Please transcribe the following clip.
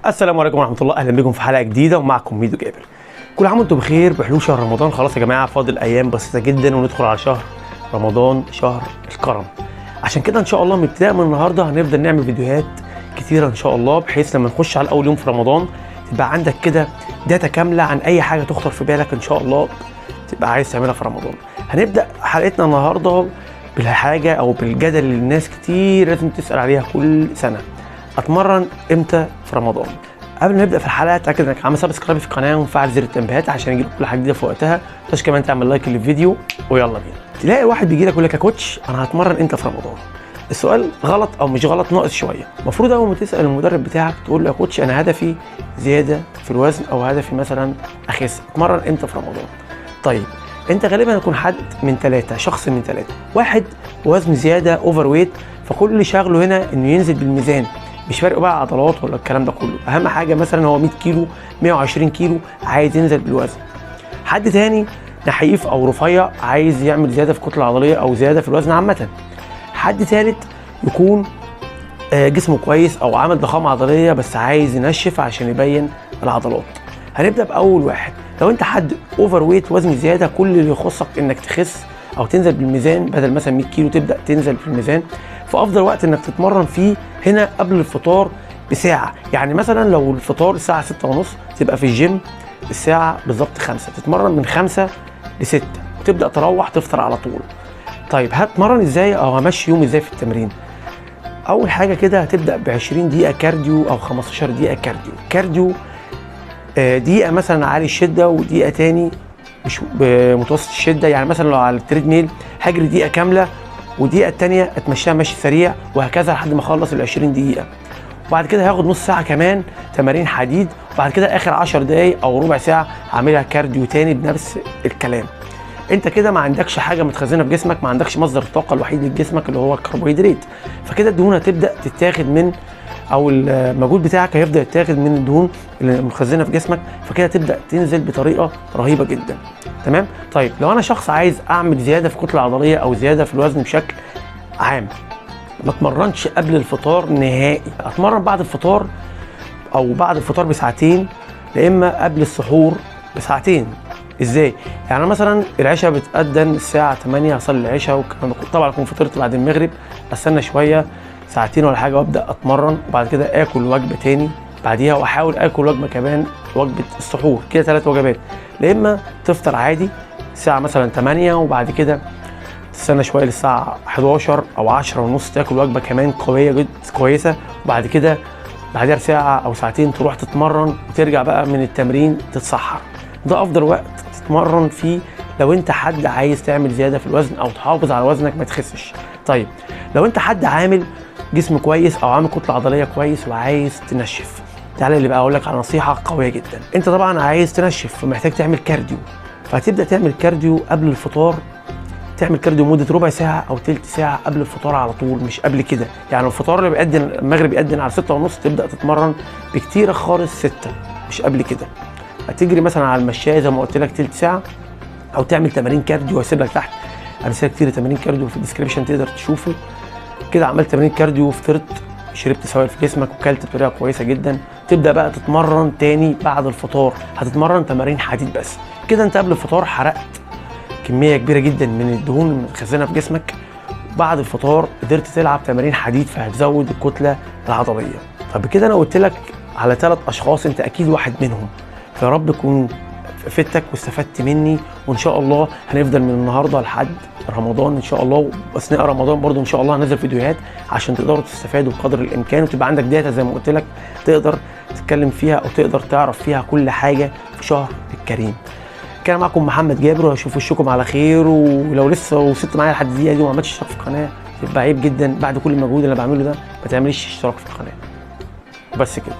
السلام عليكم ورحمة الله، اهلا بكم في حلقة جديدة ومعكم ميدو جابر. كل عام وانتم بخير بحلول شهر رمضان. خلاص يا جماعة، فاضل ايام بسيطة جدا وندخل على شهر رمضان، شهر الكرم. عشان كده ان شاء الله من ابتداء من النهارده هنفضل نعمل فيديوهات كتيرة ان شاء الله، بحيث لما نخش على اول يوم في رمضان تبقى عندك كده data كاملة عن اي حاجة تخطر في بالك ان شاء الله تبقى عايز تعملها في رمضان. هنبدا حلقتنا النهارده بالحاجة او بالجدل اللي الناس كتير لازم تسال عليها كل سنة: اتمرن امتى في رمضان؟ قبل ما نبدا في الحلقة، اتاكد انك عامل subscribe في القناة ومفعل زر التنبيهات عشان يجيلك كل حاجة جديدة في وقتها. ما تنساش كمان تعمل like للفيديو ويلا بينا. تلاقي واحد بيجي لك يقول لك: يا coach، انا هتمرن امتى في رمضان؟ السؤال غلط، او مش غلط، ناقص شويه. المفروض اول ما تسال المدرب بتاعك تقول له: يا coach، انا هدفي زيادة في الوزن، او هدفي مثلا اخس، اتمرن امتى في رمضان؟ طيب، انت غالبا هتكون حد من ثلاثه، شخص من ثلاثه: واحد وزن زياده، overweight، فكل اللي شاغله هنا انه ينزل بالميزان، مش فارق بقى عضلات ولا الكلام ده كله، اهم حاجة مثلا هو 100 كيلو، 120 كيلو، عايز ينزل بالوزن. حد تاني نحيف او رفيع، عايز يعمل زيادة في الكتلة العضلية او زيادة في الوزن عامه. حد ثالث يكون جسمه كويس او عامل ضخامه عضلية بس عايز ينشف عشان يبين العضلات. هنبدا باول واحد. لو انت حد overweight، وزن زياده، كل اللي يخصك انك تخس او تنزل بالميزان، بدل مثلا 100 كيلو تبدا تنزل في الميزان، فافضل وقت انك تتمرن فيه هنا قبل الفطار بساعه. يعني مثلا لو الفطار الساعة 6:30، تبقى في الجيم الساعة بالظبط 5، تتمرن من 5 ل 6 وتبدا تروح تفطر على طول. طيب، هتمرن ازاي او همشي يوم ازاي في التمرين؟ اول حاجة كده هتبدا ب 20 دقيقة cardio او 15 دقيقة cardio. cardio دقيقة مثلا عالي الشدة ودقيقة تاني مش بمتوسط الشده. يعني مثلا لو على ال treadmill هجري دقيقة كاملة ودقيقة التانية اتمشاها مشي سريع، وهكذا لحد ما اخلص ال 20 دقيقه. وبعد كده هاخد نص ساعة كمان تمارين حديد، وبعد كده اخر 10 دقايق او ربع ساعة هعملها cardio تاني بنفس الكلام. انت كده ما عندكش حاجة متخزنه في جسمك، ما عندكش مصدر الطاقة الوحيد لجسمك اللي هو الكربوهيدرات، فكده الدهون هتبدا تتاخد من او المجهود بتاعك هيبدا يتاخد من الدهون اللي متخزنه في جسمك، فكده تبدا تنزل بطريقة رهيبة جدا. تمام؟ طيب، لو انا شخص عايز اعمل زيادة في الكتلة العضلية او زيادة في الوزن بشكل عام، ما اتمرنش قبل الفطار نهائي. اتمرن بعد الفطار او بعد الفطار بساعتين، يا اما قبل السحور بساعتين. ازاي؟ يعني مثلا العشاء بتأذن الساعة 8، هصلي العشاء والكلام ده كله، طبعا اكون فطرت بعد المغرب، استنى شوية ساعتين ولا حاجة وابدا اتمرن، وبعد كده اكل وجبة تاني بعديها، واحاول اكل وجبة كمان، وجبة السحور، كده ثلاث وجبات. يا اما تفطر عادي الساعة مثلا 8، وبعد كده تستنى شوية للساعة 11 او 10 ونص، تاكل وجبة كمان قوية جدا كويسه، وبعد كده بعدها بساعة او ساعتين تروح تتمرن، وترجع بقى من التمرين تتسحر. ده افضل وقت تتمرن فيه لو انت حد عايز تعمل زيادة في الوزن او تحافظ على وزنك ما تخسش. طيب، لو انت حد عامل جسم كويس او عامل كتلة عضلية كويس وعايز تنشف، تعالى اللي بقى اقول لك على نصيحة قوية جدا. انت طبعا عايز تنشف فمحتاج تعمل cardio، فهتبدا تعمل cardio قبل الفطار. تعمل cardio مده ربع ساعة او تلت ساعة قبل الفطار على طول، مش قبل كده. يعني الفطار اللي بيأذن المغرب يأذن على 6:30، تبدا تتمرن بكتير خالص 6، مش قبل كده. هتجري مثلا على المشاية زي ما قلت لك تلت ساعه، او تعمل تمارين cardio. هسيب لك تحت امثلة كتير تمارين cardio في ال description تقدر تشوفه. كده عملت تمارين cardio، فطرت، شربت سوائل في جسمك، وكلت بطريقة كويسة جدا، تبدا بقى تتمرن تاني بعد الفطار. هتتمرن تمارين حديد بس. كده انت قبل الفطار حرقت كمية كبيرة جدا من الدهون المتخزنه في جسمك، بعد الفطار قدرت تلعب تمارين حديد، فهتزود الكتلة العضليه. طب كده انا قلت لك على ثلاث اشخاص، انت اكيد واحد منهم، فيا رب يكون فدتك واستفدت مني. وان شاء الله هنفضل من النهارده لحد رمضان ان شاء الله، واثناء رمضان برضو ان شاء الله هنزل فيديوهات عشان تقدروا تستفادوا بقدر الامكان، وتبقى عندك data زي ما قلت لك تقدر تتكلم فيها او تقدر تعرف فيها كل حاجة في شهر الكريم. كان معكم محمد جابر، واشوف وشكم على خير. ولو لسه وصلت معايا لحد الدقيقة دي وما عملتش اشتراك في القناه، يبقى عيب جدا بعد كل المجهود اللي انا بعمله ده ما تعمليش اشتراك في القناه. بس كده.